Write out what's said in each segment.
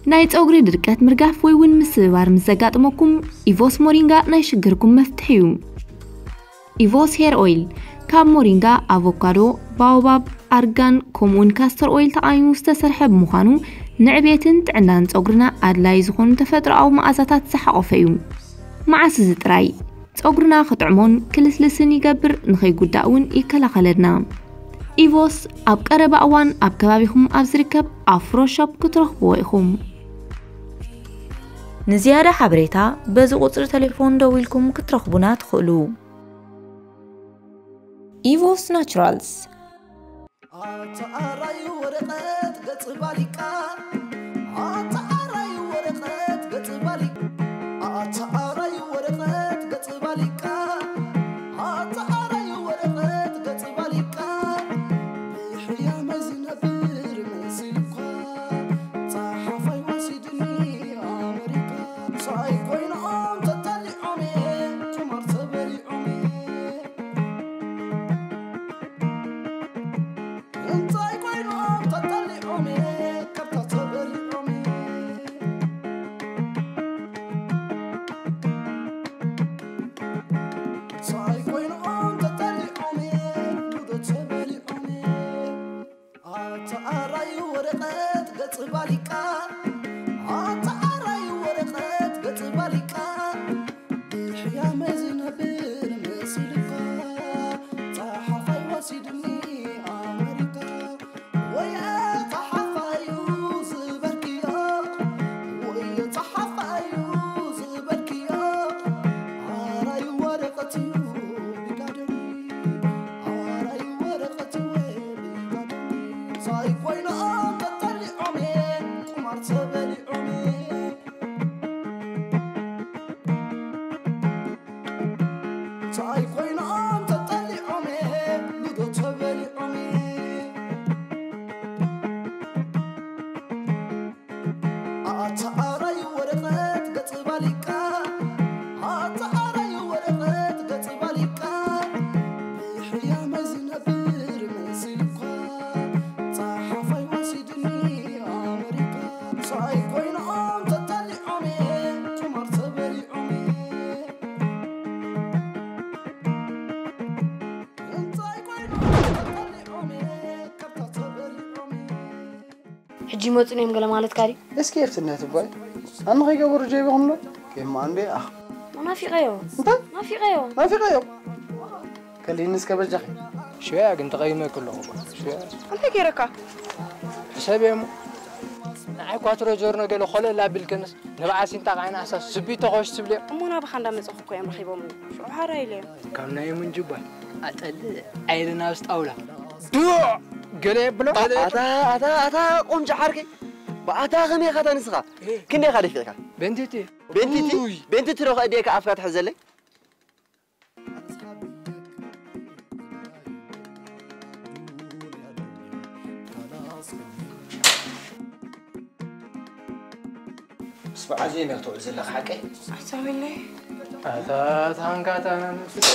ናይ ጸጉሪ ድርቀት ምርጋፍ ወይ እውን ምስብባር ምስ ዘጋጥመኩም፣ ኢቮስ ሞሪንጋ ናይ ሽግርኩም መፍትሒ እዩ። ኢቮስ ሄር ኦይል ካብ ሞሪንጋ፣ ኣቮካዶ፣ ባኦባብ፣ ኣርጋን ከምኡውን ካስተር ኦይል ተቓሚሙ ዝተሰርሐ ብምዃኑ፣ ንዕቤትን ጥዕናን ጸጉርና ኣድላዪ ዝኾኑ ተፈጥሮኣዊ መኣዛታት ዝሓቖፈ እዩ። መዓስ እዚ ጥራይ ጸጉርና ክጥዕሞን ክልስልስን ይገብር፣ ንኸይጉዳእ እውን ይከላኸለልና። ኢቮስ ኣብ ቀረባ እዋን ኣብ ከባቢኹም ኣብ ዝርከብ ኣፍሮ ሾፕ ክትረኽብዎ ኢኹም። ንዝያዳ ሓበሬታ በዚ ቁጽሪ ቴሌፎን ደዊልኩም ክትረኽቡና ትኽእሉ። ኢቮስ ናቹራልስ። ኣታ ኣራዩ ወረቐት ገጽ ባሊቃ፣ ኣታ ኣራዩ ወረቐት ገጽ ባሊቃ፣ ኣታ ኣራዩ ወረቐት ገጽ ባሊቃ፣ ኣታ ኣራዩ ወረቐት ገጽ ባሊቃ፣ ብሕያመ ዝነብር መሲልኳ፣ ጸሓፋይ ወሲድኒ ኣመሪካ፣ ሳይ ኮይኖም ተጠሊዖም እየ፣ ቁማር ተበሊዖም እየ። እንታይ ኮይኖም ተጠሊዖም፣ ከብታ ተበሊዖም። እንታይ ኮይኖም ተጠሊዖም፣ ጉዶ ተበሊዖም። ኣታ ኣራዩ ወረቐት ገጽ ባሊቃ፣ ኣታ ኣራዩ ወረቐት ገጽ ባሊቃ። ብሕያመ ዝነብር መሲልካ፣ ጸሓፋይ ወሲድኒ ኣመሪካ። ወየ ጸሓፋዩ ዝበልክዮ፣ ወየ ጸሓፋዩ ዝበልክዮ፣ ኣራዩ ወረቐትዩ ቢጋደኒ፣ ኣራዩ ወረቐትዩ ቢጋደኒ። ሳይ ኮይኖም ተጠሊዖም፣ ቁማር ተበሊዖም። እንታይ ኮይኖም ተጠሊዖም፣ ሉዶ ተበሊዖም። ኣታ ኣራዩ ወረቐት ገጽ ባሊቃ፣ ኣታ ኣራዩ ወረቐት ገጽ ባሊቃ፣ ብሕያመ ዝነብር መሲልኳ፣ ጸሓፋይ ወሲድኒ ኣመሪካ። እንታይ ኮይኖም ተጠሊዖም፣ ቁማር ተበሊዖም። እንታይ ኮይኖም ተጠሊዖም፣ ከብታ ተበሊዖም። ሕጂ ይመጹ እዮም ገለ ማለትካ ድዩ? እስኪ ኤፍትነት እባይ። ኣነ ከይገበሩ ጀይበኹም ዶ? ኬማ እንዴ፣ ኣኽ። ናፊቐዮ። እንታይ? ናፊቐዮ። ናፊቐዮ። ከሊኒ እስከ በጃኺ። ሽያ ግን ተቐይመ ከለኹ። ሽያ። እንታይ ገይረካ? ሕሰብ እየ እሞ። ንዓይ ኳትሮ ጆርኖ ገለ ኮለል ኣቢልክንስ፣ ንብዓል ሲንጣቕ ዓይኒ ኣሳስ ስቢቶ ኮሽ ትብልዮ። እሞ ናባኻ እንዳመጸኹ እኮ እዮም ረኺቦምኒ። ሽዑ ሓራ ኢለዮም። ካብ ናይ ምንጅባይ ኣጠል ዓይሊ ናብ ስጣውላ። ዱዕ! ገለ የብሎ። ኣታ፣ ኣታ፣ ኣታ ቁንጫ ዓርከይ። ብኣታ ከመይ ኢኻ ንስኻ? እ። ክንደይ ኢኻ ደፊእካ? ቤንቲቲ። ቤንቲቲ? ኡይ። ቤንቲቲ ዶ ከእድየካ ኣፍካ ትሕዘለይ? ምስ በዓል ዘየመ ክትውዕል ዘለኻ ሓቀይ? ኣሕሳቢለይ። ኣታ ታንካ ታና ንፍተ።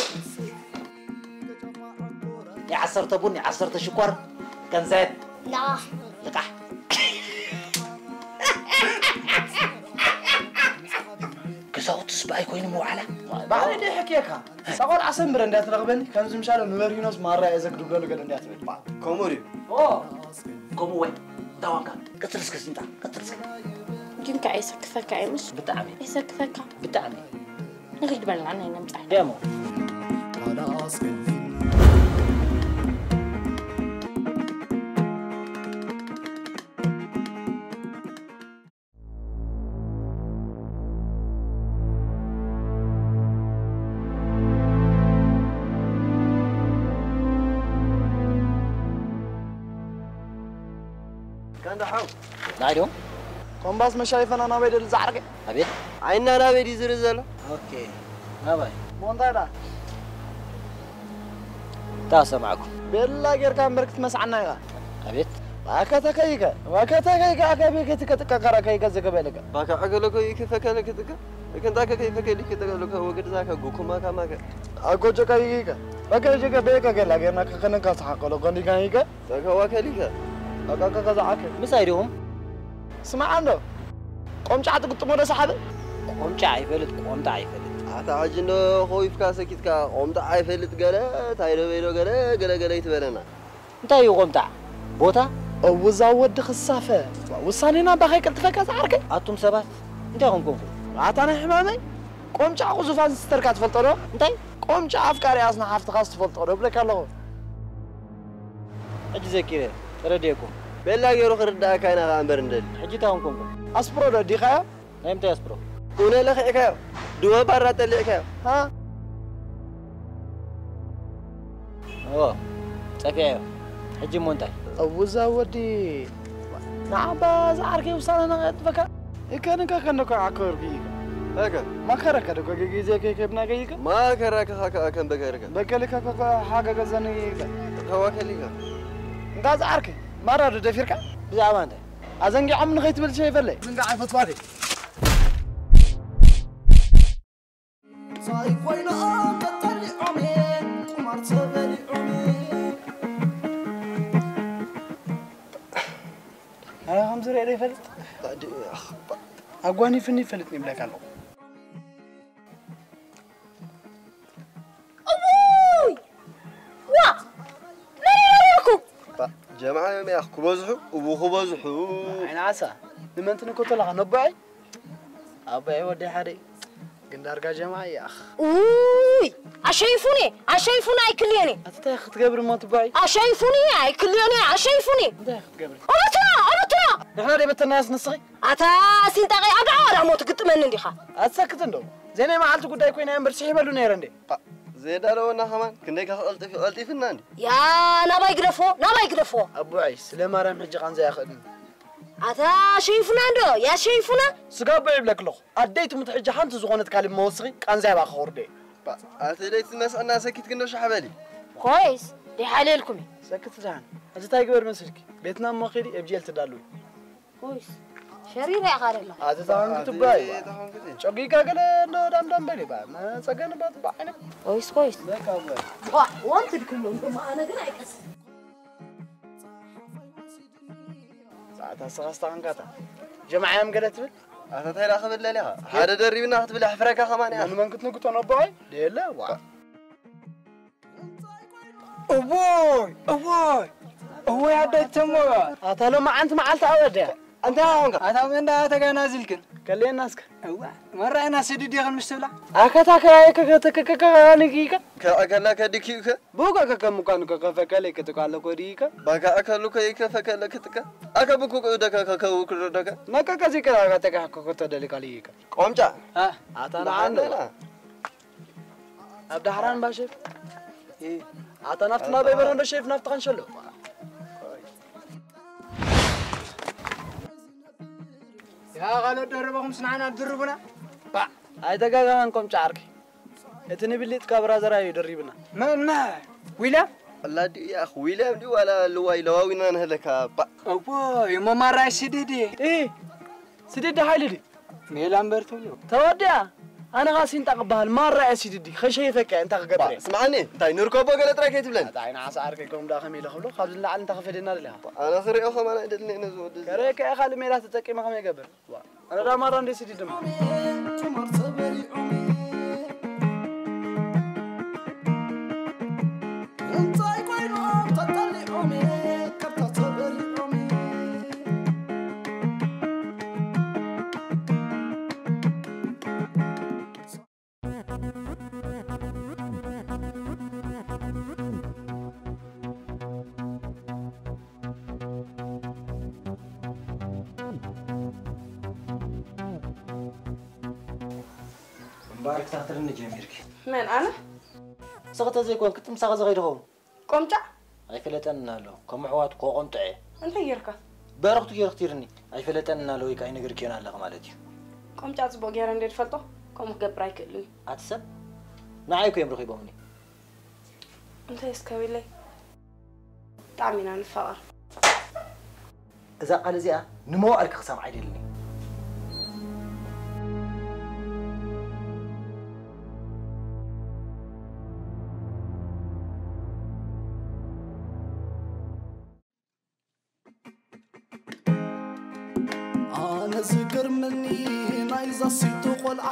ንዓሰርተ ቡን፣ ንዓሰርተ ሽኮር፣ ገንዘብ። ልቓሕ። ልቓሕ። ገዛውትስ ብኣይ ኮይኑ መውዓላ? ባዕለይ ደይ ሕክየካ። እዛ ቆልዓ ሰንብረ እንድያ ትረኽበኒ፣ ከምዚ ምሻሎ ንበርሂኖስ ማራ እየ ዘግድብለሉ ገለ እንድያ ትብል። ባ-፣ ከምኡ ድዩ? ኦ፣ ከምኡ ወይ። ዳዋንካ፣ ቀጽል እስከ ስንጣ፣ ቀጽል እስከ። ግን ከኣ የሰክፈካ እዩ፣ ምሽ? ብጣዕሚ። የሰክፈካ። ብጣዕሚ። ንኺድ በልና፣ ናይ ነምጻ። ደሞ። ከንዳ ሓው። ንዓይ ዶ? ኮምባስ መሻይፈና ናበይ ደሊ ዝዓርከ? ኣቤት። ዓይና ናበይ ድዩ ዝርኢ ዘሎ? ኦኬ። ናባይ? ሞንታይ ዳ? እታ ሰማዕኩ። ቤላ ጌርካ እምበር ክትመስዓና ኢኻ። ኣቤት። ዋከተ ከይከ፣ ዋከተ ከይከ፣ ኣከ ቤት ከይከ ጥቀ ከራ ከይከ ዘገበ ለከ። ባካ ዐገለ ከይከ ፈከለ ክትቀ፣ ክንታ ከይከ ፈከለ ክትቀ ለከ ወገድ ዛካ ጉኩማ ካማከ። ኣጎጆ ከይከ፣ በከ ጀገ ቤከ ገላ ጌርና ከከነን ካስሓቀሎ ጎንዲ ከይከ። ተከዋ ከሊከ። ኣቃ ከዛ ዓከ። ምሳይ ዲኹም? ስማዕ እንዶ። ቆምጫዕ ትግጥሞ ዶ ሰሓበ? ቆምጫዕ ኣይፈልጥ፣ ቆምጣዕ ኣይፈልጥ። ኣታ ሕጂ እንዶ ኾይፍካ ሰኪትካ፣ ቆምጣዕ ኣይፈልጥ ገለ፣ እንታይ ዶ በይዶ ገለ፣ ገለ ገለ ይትበለና። እንታይ እዩ ቆምጣዕ? ቦታ? እውዛ ወዲ ክሳፈ። ውሳኔና ባኸይ ቅልጥፈካ ዝዓርከይ። ኣቱም ሰባት፣ እንታይ ኾንኩም? ኣታ ናይ ሕማመይ፣ ቆምጫዕ ቁዙፋን ስተርካ ትፈልጦ ዶ? እንታይ? ቆምጫዕ ኣፍቃሪ ኣስና ሓፍትኻስ ትፈልጦ ዶ ብለካ ኣለኹ። ሕጂ ዘኪረ፣ ተረዲኤኩም። ቤላ ገይሩ ክርዳእካ ኢና ኸኣ እምበር እንደሊ። ሕጂ እንታይ ኾንኩም? ኣስፕሮ ዶ ኣዲኻዮ? ናይ ምንታይ ኣስፕሮ? እውነ ለኺዕካዮ? ድወ ባራ ጠሊዕካዮ? ሃ? ኦ፣ ጸፊዐዮ። ሕጂ እሞ እንታይ? እውዛ ወዲ፣ ንዓባ ዝዓርከይ ውሳነ ነቐጥፈካ? እከ ንከ ከነኮ ዓከርኩ ይከ። እከ። ማከረከ ደኮ ግዜ ከይከብና ገይከ? ማከረከ ኸ ከም በከርከ። በከልከ ከ ሓገገዘን ይከ። ከዋከሊከ። እንታ ዝዓርከይ፣ ማራ ዶ ደፊርካ? ብዛዕባ እንታይ? ኣዘንጊዖም ንኸይትብል ሸይፈለይ። ዝንጋዕ ኣይፈትዋለይ። ሳይ ኮይኖም ተጠሊዖም እየ፣ ቁማር ተበሊዖም እየ። ኣነ ከም ዝሪኦ ዶ ይፈልጥ? ኣዲ-፣ ኣኽ፣ ባ-፣ ኣጓኒፍኒ ይፈልጥ ይብለካ ኣለኹ። እውይ! ዋ! መን እዩ ነሪርኩ? ባ-፣ ጀምዓ እዮም ያኽ ክበዝሑ፣ እቡ ክበዝሑ። ዓይኒ ዓሳ፣ ንመን ትንከቶ ኣለኻ? ነቦዐይ? ኣቦዐይ ወዲ ሓደ እዩ። ግን ዳርጋ ጀምዓ እዩ ያኽ። ኡይ! ኣሸይፉኒ፣ ኣሸይፉኒ ኣይክልዮኒ። ኣቲ እንታይ ክትገብር እሞ ትቦዐይ? ኣሸይፉኒ ኣይክልዮኒ፣ ኣሸይፉኒ። እንታይ ክትገብር? ኦሮትና፣ ኦሮትና! ንሕና ደይ በተናያስ ንስኺ? ኣታ ሲንጣቂ ኣብ ደዓዋ ዳሞ ትግጥመኒ እንዲኻ? ኣትሰክት እንዶ። ዘይናይ መዓልቲ ጉዳይ ኮይና እምበር ስሒበሉ ነይረ እንዴ? ዜዳለወና ከማን ክንደይ ከቐልጥፍ ቀልጢፍና እንዲ። ያ ናባይ ግደፎ፣ ናባይ ግደፎ። ኣቦዓይ ስለ ማርያም ሕጂ ቃንዛ ያኸእድን። ኣታ ሸይፉና እንዶ፣ ያ ሸይፉና። ስጋ ኣቦ ይብለክ ኣለኹ። ኣደይ ትሙት ሕጂ ሓንቲ ዝኾነት ካልብ መወስኺ ቃንዛ ያባ ከወርደ። ኣቲ ደይ ትመስዐና ሰኪት ክንዶ ሻሕበሊ። ኮይስ ደይ ሓልየልኩም እዩ። ሰክት ዳን። እዚ እንታይ ግበር መስልኪ? ቤትና እሞ ኺዲ ኤብጂኤል ትዳሉ። ኡይስ፣ ሸሪራ ኢኻ ደለኻ። ኣቲ ታንክ ትባይ። ኣቲ ታንክ ትባይ። ጨጊካ ገለ እንዶ ዳምዳም በሊ ባ። መጸገን ባ ትባዕ ዓይነ። ኦይስ፣ ኮይስ። በቃ በል። ዋ፣ ወንትድ ክብሎ እንዶ ማዕነ ግን ኣይቀስ። ሰዓት ኣስኻ ኣስተኻንካታ። ጀማዓ እዮም ገለ ትብል? ኣታ እንታይ ደኣ ክብል ደሊኻ? ሓደ ደሪብና ክትብል ኣሕፍረካ ከማን እያ። ንመን ክትንግቶ ነቦ ኣይ? ደየለ፣ ዋ። እዎይ፣ እዎይ፣ እዎይ ኣደይ ተሞ። ኣታ ሎማዓንቲ መዓልቲ ኣወደ። እንታይ ኾንካ? ኣታ መንዳ ተጋናዝልክን። ከልየና እስከ። እዋ፣ መራይና ስድድ ይኽን ምስ ትብላ። ኣከታ ከ-፣ ከ-፣ ከ-፣ ከ-፣ ከ-፣ ከ-፣ ንግይከ? ከ-፣ ከላ ከድኪ ከ? ቡከ ከ-፣ ከ-፣ ምኳን ከ-፣ ከፈከለ ይከትካ ኣለኮ ድይከ? ባካ ኣከሉ ከ-፣ ይከፈከለ ክትከ? ኣከ ብኩ ደከ ከ-፣ ከ-፣ ክሎ ደከ? ነከ ከዚ ከ-፣ ከ-፣ ተካ ከ-፣ ከተደልካ ልይከ? ቆምጫ። አ? ኣታ ንዓንዶ? ንዓንዶ? ኣብ ዳሕራን ባሸፍ። እ። ኣታ ናፍቲ ናበይ በረንዶ ሸፍ ናፍቲ ኸንሸሎ። ያ ኻልኦት ደረበኹም ስንዓና ድርቡና። ባ፣ ኣይተጋጋኻን ቆምጫ ዓርኪ። እቲ ንብሊጥ ካብ ብራዘራ እዩ ደሪብና። መን፣ መን? ዊልያም? ወላዲ ያኽ ዊልያም ድዩ ዋላ ልዋይ ለዋዊና ንህለካ ባ። እዎ፣ እሞ ማራ ስድድ። እ፣ ስድድ ሓይሊ ድዩ? ሜላ እምበር ትብሎ። ተወዲኣ። ኣነ ኸኣ ሲንጣ ክበሃል ማራ እየ ሲድዲ። ኸሸይፈካ እየ፣ እንታይ ክገብር እየ? ስምዓኒ፣ እንታይ ንርከቦ ገለ ጥራይ ከይትብለኒ። ኣታ ዓይኒ ዓሳ ዓርከይ፣ ከምኡ ደኣ ከመይ ኢለ ክብሎ? ካብዚ ንላዕሊ እንታይ ክፈድየና ደሊኻ? ኣነ ክሪኦ ከማን ኣይደልን እየ ነዚ ወዲ እዚ። ከርእየካ እየ፣ ካልእ ሜላ ተጠቂመ ከመይ ይገብር? ዋ፣ ኣነ ደኣ ማራ እንደ ሲድዲ ድማ። እንታይ ኮይኖም ተጠሊዖም፣ ከብታ ተበሊዖም። እምበኣር ክታትርኒ ጀሚርኪ። መን፣ ኣነ? ንስኺ ተዘይኮንኪ፣ እቲ ምሳኺ ዝኸይድ ይኸውን። ቆምጫዕ? ኣይፈለጠንን ኣሎ። ከም ኣሕዋቱ ከቆምጥዐ። እንታይ ጌርካ? በረኽቱ ጌርክቲርኒ። ኣይፈለጠንን ኣሎ ወይ ከኣ ኣይነገርክዮን ኣለኺ ማለት እዩ። ቆምጫዕ ጽቡቕ ጌረ እንደ ዝፈልጦ፣ ከምኡ ክገብር ኣይክእልን እዩ። ኣቲ ሰብ፣ ንዓይ እኮ እዮም ረኺቦምኒ። እንታይ እስከ ዊለይ? ብጣዕሚ ኢና ንፋቐር። እዛ ቃል እዚኣ ንመዋእልኪ ክሰምዓ ኣይደልን እየ። ኣነ ዝገርመኒ ናይዛ ሲቶ ቆልዓ፣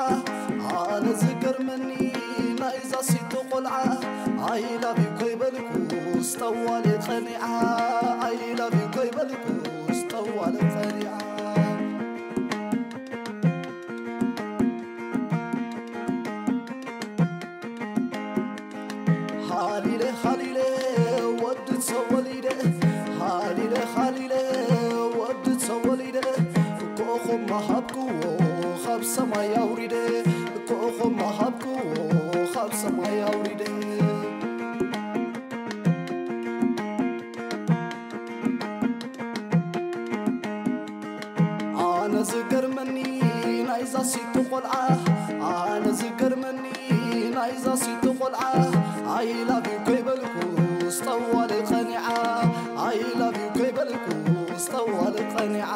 ኣነ ዝገርመኒ ናይዛ ሲቶ ቆልዓ፣ I love you ከይበልኩስ ጠዋለ ቐኒዓ፣ I love you ከይበልኩስ ጠዋለ ቐኒዓ። ሃሊለ ሃሊለ ወዲ ተወሊደ፣ ሃሊለ ሃሊለ ወዲ ተወሊደ፣ ኮኾብ መሃብክዎ ካብ ሰማይ ኣውሪደ፣ ኮኾብ መሃብክዎ ካብ ሰማይ ኣውሪደ። ኣነ ዝገርመኒ ናይዛ ሲቶ ቆልዓ፣ ኣነ ዝገርመኒ ናይዛ ሲቶ ቆልዓ፣ I love you ከይበልኩስ ጠዋለ ቐኒዓ፣ I love you ከይበልኩስ ጠዋለ ቐኒዓ።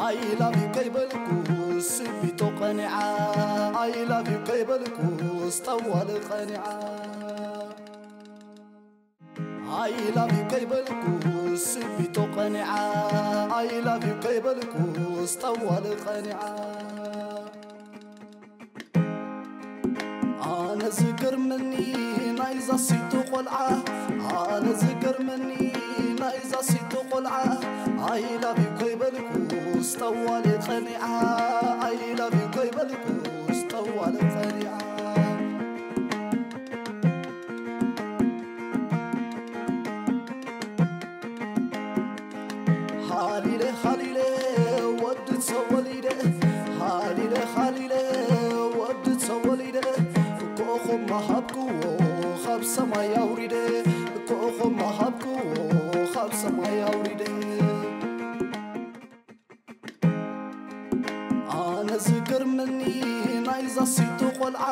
I love you ከይበልኩስ ስቢቶ ቐኒዓ፣ I love you ከይበልኩስ ጠዋለ ቐኒዓ። I love you ከይበልኩስ ስቢቶ ቐኒዓ፣ I love you ከይበልኩስ ጠዋለ ቐኒዓ። ኣነ ዝገርመኒ ናይዛ ሲቶ ቆልዓ፣ ኣነ ዝገርመኒ ናይዛ ሲቶ ቆልዓ፣ I love you ከይበልኩስ ጠዋለ ቐኒዓ፣ I love you ከይበልኩስ ጠዋለ ቐኒዓ። ሃሊለ ሃሊለ ወዲ ተወሊደ፣ ሃሊለ ሃሊለ ወዲ ተወሊደ፣ ኮኾብ መሃብክዎ ካብ ሰማይ ኣውሪደ፣ ኮኾብ መሃብክዎ ካብ ሰማይ ኣውሪደ። ኣነ ዝገርመኒ ናይዛ ሲቶ ቆልዓ፣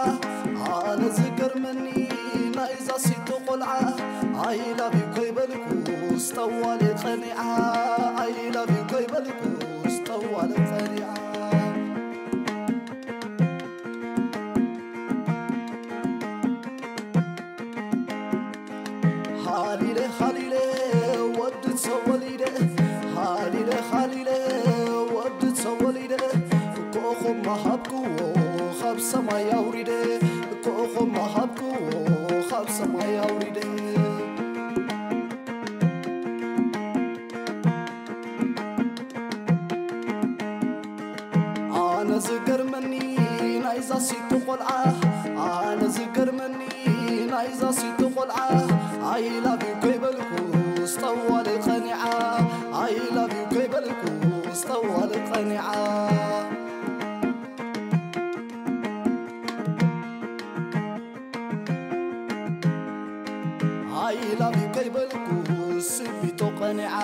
ኣነ ዝገርመኒ ናይዛ ሲቶ ቆልዓ፣ I love you ከይበልኩስ ጠዋለ ቐኒዓ፣ I love you ከይበልኩስ ጠዋለ ቐኒዓ። ሃሊለ ሃሊለ ወዲ ተወሊደ፣ ሃሊለ ሃሊለ ወዲ ተወሊደ፣ ኮኾብ መሃብክዎ ካብ ሰማይ ኣውሪደ፣ ኮኾብ መሃብክዎ ካብ ሰማይ ኣውሪደ። ኣነ ዝገርመኒ ናይዛ ሲቶ ቆልዓ፣ ኣነ ዝገርመኒ ናይዛ ሲቶ ቆልዓ፣ I love you ከይበልኩስ ጠዋለ ቐኒዓ፣ I love you ከይበልኩስ ጠዋለ ቐኒዓ። I love you ከይበልኩስ ስቢቶ ቐኒዓ፣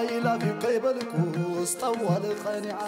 I love you ከይበልኩስ ጠዋለ ቐኒዓ።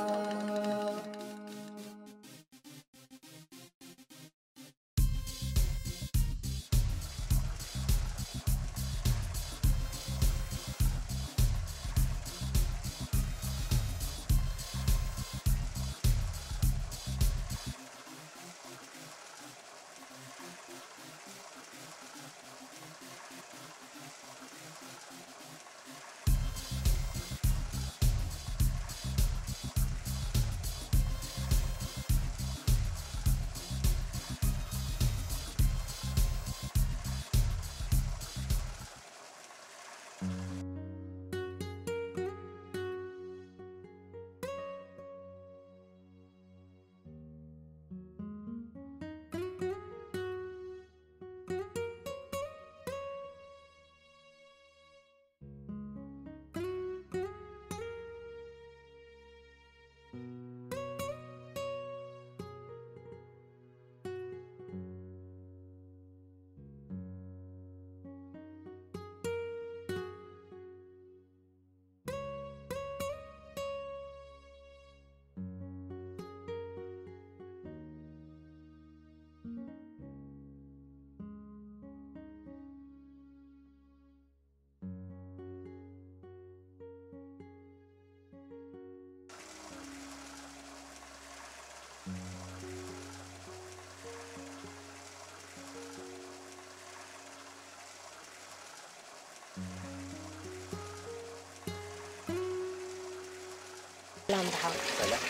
ሰላም ደሓን። ሰላም።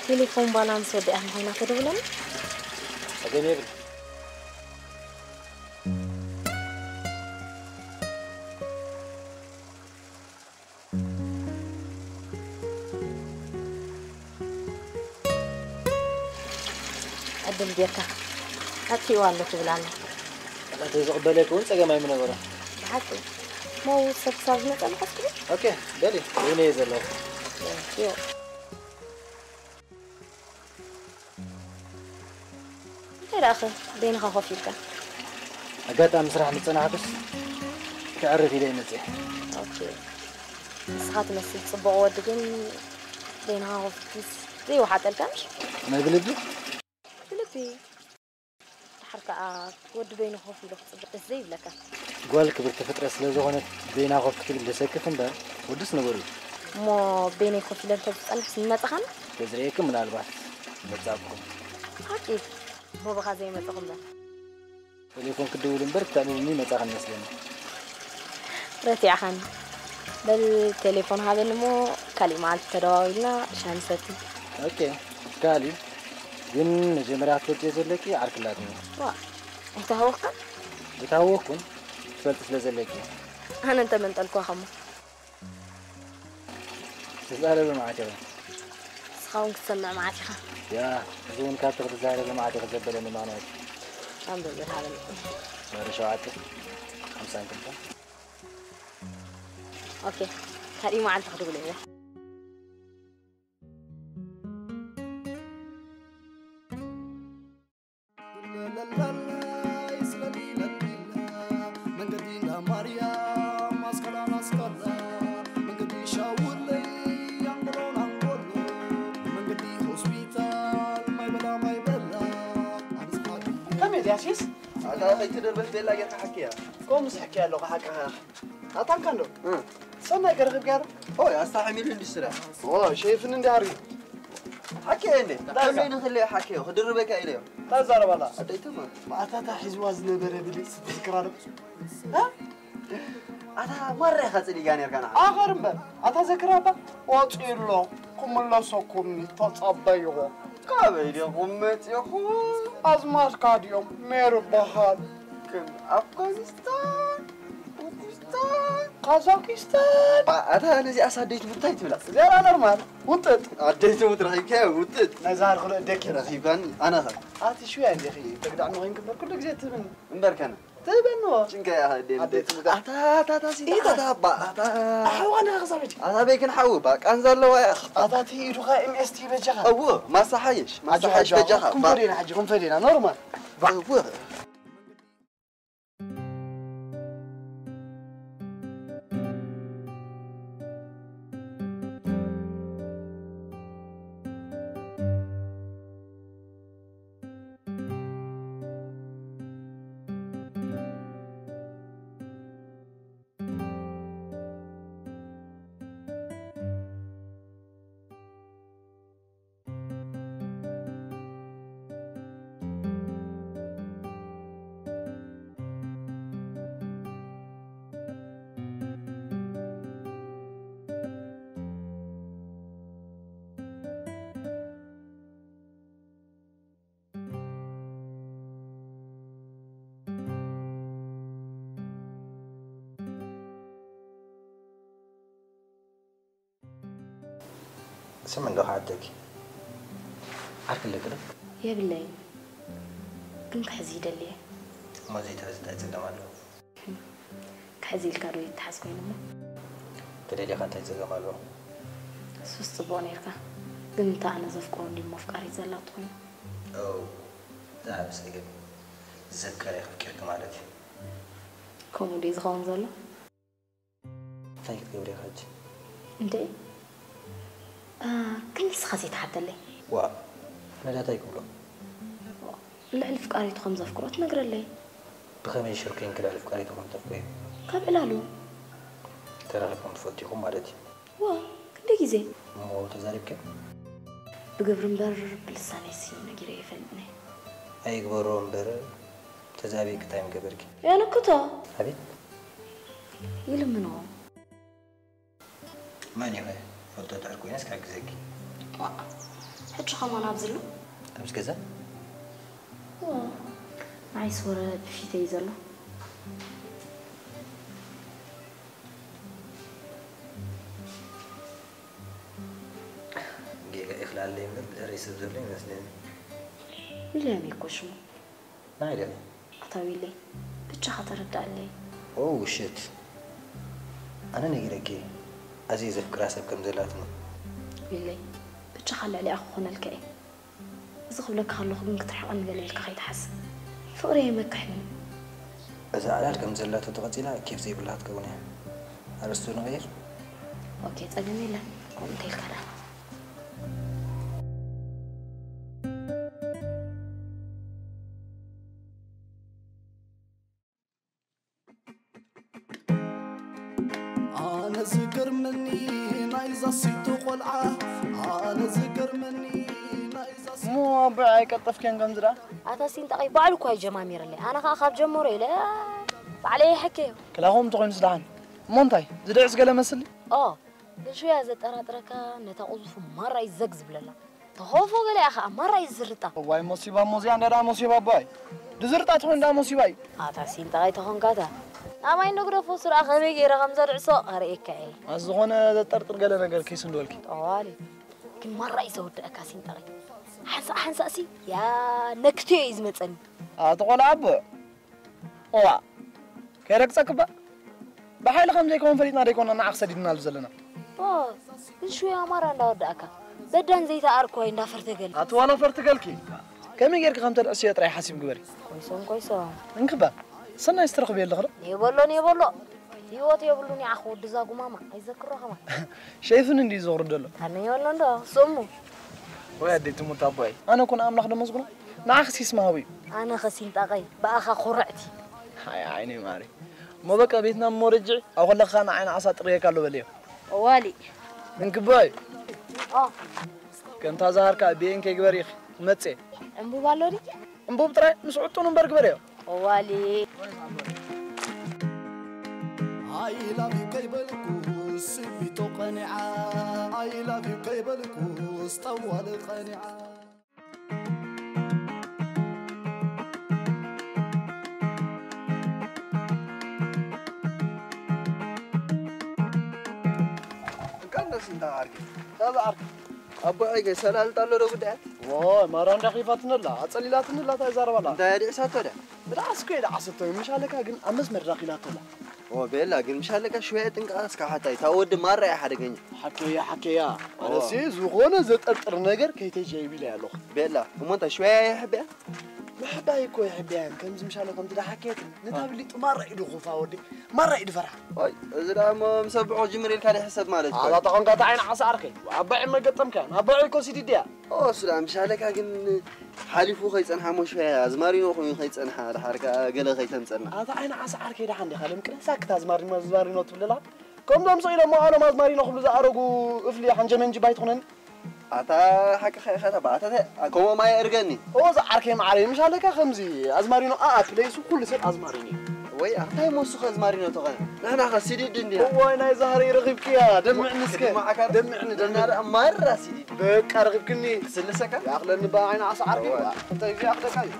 ቴሌፎን ባላንስ ወዲኣ ምዃና ተደውለኒ? ጸገም የብሉ። ዕድል ጌርካ ኣጥፊእዋ ኣሎ ትብል ኣላ። ኣታ ተዝቕበለኪ እውን ጸገም ኣይምነበሮ። ብሓቂ? ሞ ሰብ ክሳብ ዝመጸ ምሓዝኩ? ኦኬ፣ በሊ፣ ይብነ እየ ዘለኹ። ቴንኪዩ። እንታይ ደኣኸ በይንኻ ኮፍ ኢልካ? ኣጋጣሚ ስራሕ ምስ ጸናሕኩስ ከዕርፍ ኢለ እየ መጽየ። ኦኬ። ንስኻ ትመስል ጽቡቕ ወዲ ግን በይንኻ ኮፍ ኢልካስ ዘይወሓጠልካ ምሽ? ናይ ብልቢ? ብልቢ። ድሓር ከኣ ወዲ በይኑ ኮፍ ኢሉ ክጽበ ደስ ዘይብለካ? ጓል ክብርቲ ፍጥረት ስለ ዝኾነት በይና ኮፍ ክትብል ደሰክፍ እምበር ወድስ ንቡር እዩ። እሞ በይነይ ኮፍ ኢለ እንተዝጸንሕስ ምመጻኻኒ? ተዝርእየኪ ምናልባት መጻእኩ። ሓቂ? እሞ ብኻ ዘይመጻኹ እምበር። ቴሌፎን ክድውል እምበር ክተዕልልኒ መጻኽን መስለኒ። ረቲዕኻኒ። በል ቴሌፎን ሃበኒ እሞ ካሊእ መዓልቲ ተደዋዊልና ሻሂ ንሰቲ። ኦኬ፣ ይከኣል እዩ። ግን መጀመርያ ክትፈልጥዮ ዘለኪ ዓርኪ ኣላትኒ። ዋእ፣ ኣይተሃወኽካን? ኣይተሃወኽኩን፣ ትፈልጢ ስለ ዘለኪ። ኣነ እንተመንጠልኩዋኸሞ? ትዛረቢ መዓት ኢኺ። ንስኻ እውን ክትሰምዕ መዓት ኢኻ። ያ፣ እዚ እውን ካብቲ ክትዛረቢ መዓት ኢኺ ዘበለኒ ምኽንያት እዩ። ኣንብብ ዝሃበኒ። ወረ ሸውዓተ፣ ሓምሳን ክልተን። ኦኬ፣ ካልእ መዓልቲ ክድውል እየ። መንገዲ እንዳ ማርያም ኣስቀላ ናስቀላ መንገዲ ሻውለይ ኣንጎሎን ኣንጎሎ መንገዲ ሆስፒታል ማይበላ ማይበላ ኣንስሓቢ ከመይ ድያ ሲስ? ኣታ ከይትደርበሽ ቤላ ጌርካ ሓኪያ። ከምኡ ስሕኪያ ኣለኹ ሓቅኻ። ኣታንካ እንዶ? እ። ሰናይ ከረኽብ ገይሩ? ኦይ፣ ኣስታሒሚሉ እንዲ ስራሕ። ኦ፣ ሸይፍን እንዲ ኣርዩ። ሓኪዮ እንዴ? ዳጋ። ከመይ ንኽልዮ ሓኪዮ፣ ክድርበካ ኢለዮ። እንታይ ዛረባላ? ኣደይትማ። ማእታታ ሒዝዋ ዝነበረ ብልጽ ትዝክራ ዶ? እ? ኣታ ማራ ኢኻ ጽሊጋ ኔርካ ንዓ። ኣኸር እምበር፣ ኣታ ዘክራባ ወጺኡ ኣሎ፣ ክምለሰኩም ተጸበይዎ። ካበይ ዲኹም መጺኹም? ኣዝማድካ ድዮም? ሜሩ በሃል። ከም ኣፍጋኒስታን፣ ኡዝቤኪስታን፣ ካዛኪስታን። ባ-፣ ኣታ ነዚኣስ ኣደይ ትሙት እንታይ ትብላ? እዚኣ ኖርማል፣ ውጥጥ። ኣደይ ትሙት ረኺብካዮ ውጥጥ። ነዛ ርኽሎ ደኪ። ረኺባኒ፣ ኣነ ኸ? ኣቲ ሽያ እንዲኺ፣ ተግዳዕኒ ኮይንኪ እምበር ኩሉ ግዜ ትብኒ። እምበር ከነ? ትበንዎ። ጭንቀ እያ ኣደይ ኣደይ ልደት። ትብዳ። ኣታ፣ ኣታ፣ ኣታ፣ ሲዳ፣ ኢታ። ኣታ፣ ባ፣ ኣታ። ኣሕዋ ኣለኻ ክሳብ ሕጂ? ኣታ በይ ክንሓዊ፣ ባ፣ ቃንዛ ኣለዋ እያ። ኣታ፣ እቲ ኢዱኻ ኤም ኤስ ቲ በጃኻ። እዎ፣ ማሳ ሓየሽ፣ ማሳ ኣጆ፣ ሓየሽ ኣጆ፣ በጃኻ፣ ባ። ክንፈዴና ሕጂ፣ ክንፈዴና፣ ኖርማል። ባ። እዎ። ስም እንዶ ክዓደኪ። ዓርኪ ኣለኪ ዶ? የብለይን። ግን ክሕዝ ይደሊ እየ። እሞ ዘይትሕዝ እንታይ ጸገም ኣለዎ? ክሕዝ ኢልካ ዶ ይተሓዝ ኮይኑ እሞ? ተደሊኻ እንታይ ጸገም ኣለዎ? እሱስ ጽቡቕ ኔርካ። ግን እንተ ኣነ ዘፍቅሮ እንዲ እሞ ኣፍቃሪት ዘላቶ ኮይኑ? ኦ፣ እዛ ዓቢ ጸገም እዩ። ዘፍቀረ ከፍቂርኪ ማለት እዩ። ከምኡ ድዩ ዝኸውን ዘሎ? እንታይ ክትገብሪ ኢኻ ሕጂ? እንዴ? እ፣ ግን ንስኻ ዘይትሓተለይ? ዋእ፣ ኣነ ዳኣ እንታይ ክብሎ? ልዕሊ ፍቃሪቱ ከም ዘፍቅሮ ትነግረለይ። ብኸመይ ሽር ኮይንኪ ልዕሊ ፍቃሪቱ ከም ተፍቅርዮ? ካብ ዕላሉ። ተራኺብኩም ትፈልጡ ኢኹም ማለት እዩ። ዋ፣ ክንደይ ግዜ? እሞ ተዛሪብክዮ? ብግብሪ እምበር ብልሳነይሲ ነጊረዮ ኣይፈልጥን እየ። ኣይግበሮ እምበር ተዛቢእኪ እንታይ ምገበርኪ? የንክቶ። ኣቤት። ይልምኖ። መን ኢኺ? ወተድዕር ኮይነስ ክሕግዘኪ። ሕጂ ከማን ኣብዚ ኣሎ? ኣብዚ ገዛ? ንዓይስ ወረ ብፊተይ ዘሎ። ጌጋ ይኽላለይ እምበር ብድሕረይ ሰብ ዘሎ ይመስለኒ። ዊልያም እኮ ሽሙ። ናይ ደለ ኣታ ዊለይ ብቻኻ ተረዳእለይ። ኦ ውሸት። ኣነ ነጊረኪ ኣዝየ ዘፍቅራ ሰብ ከም ዘላትኒ። ዊለይ ብቻኻ ልዕሊኣ ክኾነልካ እየ። እዚ ክብለካ ከለኹ ግን ክትርሕቐኒ ገለ ኢልካ ከይትሓስብ። ፍቕሪ የመክሕኒ። እዛ ዕላል ከም ዘላቶ ተቐጺላ ኬፍ ዘይብላ ክትከውን እያ። ኣርእስቱ ንቐይር። ኦኬ ጸገም የለን። ከምኡ እንተ ኢልካ ደኣ። ኣነ ዝገርመኒ ናይዛ ስይቲ ቆልዓ ኣነ ዝገርመኒ ናይዛ እሞ ኣቦይ ኣይቀጠፍክዮን ከምዚ ደኣ? ኣታ ሲንጣቐይ ባዕሉ እኳ እዩ ጀማሚርለይ። ኣነ ኸዓ ካብ ጀመሮ ኢለ ባዕለይ ይሕከዮ። ክላኹም ተኾይኑስ ደሓን። እሞ እንታይ ዝድዕስ ገለ መስሊ? ኦ ግን ሽያ ዘጠራጥረካ ነታ ቁዙፉ ማራ እዩ ዘግ ዝብለላ። ተኾፎ ገለ እያ ኸዓ ማራ እዩ ዝርጣ። እዋይ ሞሲባ እሞ እዚኣ እንዳ ደኣ ሞሲባ ኣቦይ። ድዝርጣ ትኾን ደኣ ሞሲባ እዩ። ኣታ ሲንጣቐይ ተኾንካ እታ ናባይ እንዶ ግደፎ ስርኣ ከመይ ገይረ ከም ዘድዕሶ ከርእየካ እየ። ኣዚ ዝኾነ ዘጠርጥር ገለ ነገር ኬስ እንዶ በልኪ። ጠዋሊ ግን ማራ እዩ ዘወድኣካ ሲንጣቐይ። ሓንሳእ ሓንሳእሲ ያ ነክትዮ እዩ ዝመጸኒ። ኣቲ ቆልዓ ኣቦ እዋ ከይረግጸክባ ብሓይሊ ከም ዘይከውን ፈሊጥና ደይኮና ንዓኽ ሰዲድናሉ ዘለና። ኦ ግን ሽውያ ማራ እንዳወዳእካ በዳን ዘይተኣርኩ ወይ እንዳፈርተገል ኣቲ ዋላ ፈርትገልኪ ከመይ ጌርኪ ከም ተድዕስዮ ጥራይ ሓሲብ ግበሪ። ኮይሶም ኮይሶም እንክባ ሰናይ ስትረኽብዮ ኣለኺ ዶ? የበሎ የበሎ ህይወት የብሉን ይዓኽ ወዲ እዛ ጉማማ ኣይዘክሮ ከማን። ሸይፍኒ እንድዩ ዝቕርብ ዘሎ። ኣነ የበሎ እንዶ ስሙ ወይ ኣዴቲ ሙት ኣቦይ ኣነ ኩን ኣምላኽ ደመስግኖ ንዓኺ ሲስማ ሃቡ እዩ። ኣነ ኸሲንጣቐይ ብኣኻ ኮርዕቲ። ኣይ ዓይነይ ማረይ እሞ በቃ ቤትና እሞ ረጅዒ ኣብ ከለኻ ንዓይ ንዓሳ ጥርየካ ኣሎ በልዮ። ዋሊ እንክባይ ኦ ከምታ ዝሃርካ ቤን ከይግበር ኢኺ መጽእ ዕንቡባ ኣሎ ድዩ? ዕንቡብ ጥራይ ምስ ዕጡኑ እምበር ግበርዮ። ዋሊ I love you ከይበልኩ ስቢቶ ቀኒዓ I love you ከይበልኩ ስጠዋል ቀኒዓ እንኳን ደስ እንዳ ዓርኪ ታዛ ዓርኪ ኣቦ ዓይገ ሰላልጣ ኣሎ ዶ ጉዳያት ዋይ ማራ እንዳ ኺፋትነላ ኣጸሊላትነላ ታይ ዛረባላ እንታይ ኣዲዕሳቶ ደ ብጣዕስ ኮ ኢላ ዓሰብቶ ምሻለካ ግን ኣብ መስመር ዳኺላቶላ ኦ ቤላ ግን ምሻለካ ሽወያ ጥንቃ እስካ ሓታይ ታ ወዲ ማራ እያ ሓደገኛ ሓከያ ሓከያ ኣነሲ ዝኾነ ዘጠርጥር ነገር ከይተጀይብ ኢለ ኣለኹ ቤላ እሞ እንታይ ሽወያ እያ ሕበያ ምሕባይ እኮ ይሕበያን ከምዚ ምሻለ ከምቲ ዳሓከየት ነታ ብሊጡ ማራ ኢዱ ኹፋ ወዲ ማራ ኢዱ ፈርሓ ኦይ እዚ ደኣ እሞ ምስ ኣቦ ክጅምር ኢልካ ዶ ይሕሰብ ማለት እዩ ኣታ ተኾንካ እታ ዓይኒ ዓሳ ዓርከይ ኣባዒ መገጠምካያን ኣባዒ እኮ ሲዲድያ ኦስ ደኣ ምሻለካ ግን ሓሊፉ ከይጸንሓ እሞ ሽፈያ ኣዝማሪኖ ኮይኑ ከይጸንሓ ድሓር ከኣ ገለ ከይተምጸልና ኣታ ዓይኒ ዓሳ ዓርከይ ደሓን ዲኻ ለምቅነ ሳክት ኣዝማሪኖ ኣዝማሪኖ ትብለላ ከምዞም ስቕ ኢሎም መዋእሎም ኣዝማሪኖ ክብሉ ዝኣረጉ እፍሊ ሓንጀመንጂ ባይትኹነኒ ኣታ ሓቅኻ ኢኻ እታ በኣታ ከምኦም ኣየእርገኒ እወ ዝዓርከይ መዓረይ ምሽ ኣለካ ከምዚ ኣዝማሪኖ ኣኣ ፕለይሱ ኩሉ ሰብ ኣዝማሪኖ እዩ ወይ ኣታ ይመሱ ከዝማሪኖ ተኾነ ንሕና ከ ሲዲድ እንዲና እዋይ ናይ ዛህረይ ረኺብክያ ደምዕኒ እስከ ደምዕኒ ደምዕኒ ማራ ሲዲድ በቃ ረኺብክኒ ክስልሰካ ይኣኽለኒ በ ዓይኒ ዓሳ ዓርከይ እንታይ ግዜ ኣኽለካ እዩ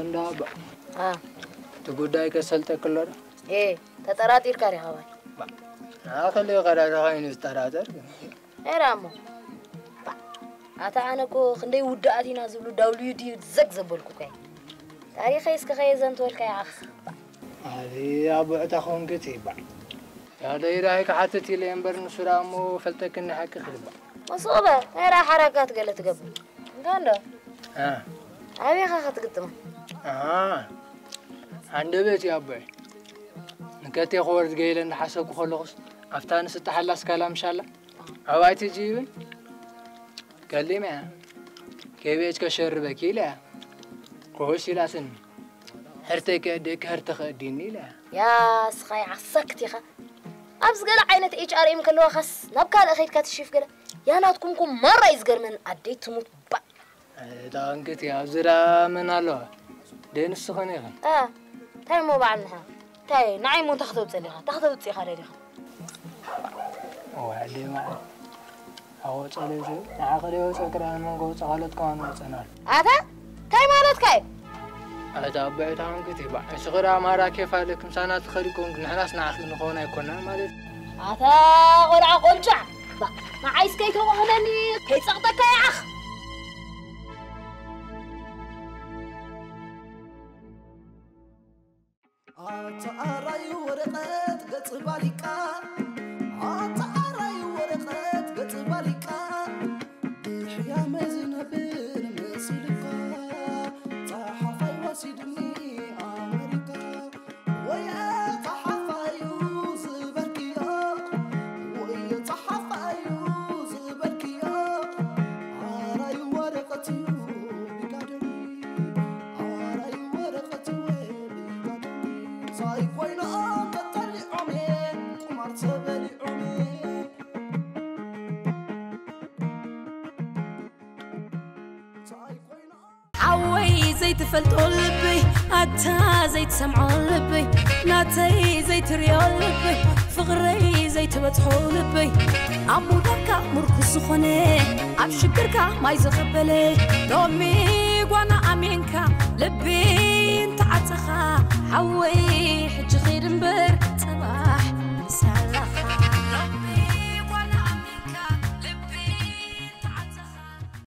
እንዳ ኣባ እቲ ጉዳይ ከሰልጠክሎ ዶ ተጠራጢርካ ዲኻ ባይ ኣኸሊኻ ዳ ተኻይኑ ዝጠራጠር ኤራ እሞ ኣታ ኣነ እኮ ክንደይ ውድኣት ኢና ዝብሉ ዳብልዩ ዲ ዘግ ዘበልኩ እኮ ታሪኸይ እስከ ከየዘንትወልካ ይዓኽ ኣዚ ኣቦዕታ ኾንክት ይባዕ። ያለ ኢራይ ክሓትት ኢለ እምበር ንሱ ደኣ እሞ ፈልጠክኒ ሓቂ ክልባዕ። መስ እበር ናይ ደኣ ሓራጋት ገለ ትገብር እንካ እንዶ እ ኣበይኻ ክትግጥማ ኣሃ። ኣንደበት እዩ ኣቦይ። ንከቴ ክወርድ ገይለ እንዳሓሰብኩ ከለኹስ ኣብታ ንስጣሓላ ስካላ ምሻላ ኣባይቲ ጅብን ከሊመ እያ። ከቤት ከሸርበኪ ኢለ እያ። ኮሽ ኢላትኒ። ሕርተይ ከእድእኪ ሕርተ ከእዲኒ ኢለ እያ። ያ ስኻይ ዓሳክት ኢኻ። ኣብዚ ገለ ዓይነት ኤች ኣር ኤም ከለዋኻስ ናብ ካልእ ኸይድካ ትሽፍ ገለ ያ ናትኩምኩም ማራ እዩ ዝገርመን ኣደይ ትሙት ባእ። እታ እንክት እያ ኣብዚ ዳ መን ኣለዋ? ደይ ንስኽን ኢኽን። ኣ እንታይ እሞ በዓል ንሓ እንታይ ንዓይ እሞ እንታይ ክተውፅእ ዲኻ እንታይ ክተውፅእ ኢኻ ደሊኻ እዋ ደይ ማለት ኣወፀለይ ዘይ ንዓኸ ደይ ወፀ ክዳ መንጎ ውፀ ካልኦት ከማን ወፀናል። ኣታ እንታይ ማለትካ እዩ? ኣታ ኣቦይ እታ እንክት ይባዕ እስኺ ዳ ማራ ኬፍ ኣለኪ ምሳና ትኸዲ ኮንክ ንሕናስ ንዓኺ ንኸውን ኣይኮናን ማለት እዩ። ኣታ ቆልዓ ቆልጫዕ ባ ንዓይስ ከይተዋህለኒ ከይፀቕጠካ ይዓኽ። ኣታ ኣራዩ ወረቐት ገጽ ባሊቃ ኣታ ኣራዩ ወረቐት ገጽ ባሊቃ ብሕያመ ዝነብር መሲልካ ጸሓፋይ ወሲድኒ ኣመሪካ ወየ ጸሓፋዩ ዝበልክዮ ወየ ጸሓፋዩ ዝበልክዮ ኣራዩ ወረቐት እዩ ብጋደኒ ኣራዩ ወረቐት እዩ ብጋደኒ ሳይኮይኖም ተጠሊዖም ቁማር ተበሊዖም ሳይኮይኖም ሓወይ ዘይትፈልጦ ልበይ ኣታ ዘይትሰምዖ ልበይ ናተይ ዘይትርእዮ ልበይ ፍቕረይ ዘይትበጽሖ ልበይ ኣብ ሙዳካ ምርኩስ ዝኾነ ኣብ ሽግርካ ማይ ዝቐበለ ሎሚ ጓና ኣሜንካ ልቢ እንተዓጸኻ ሓወይ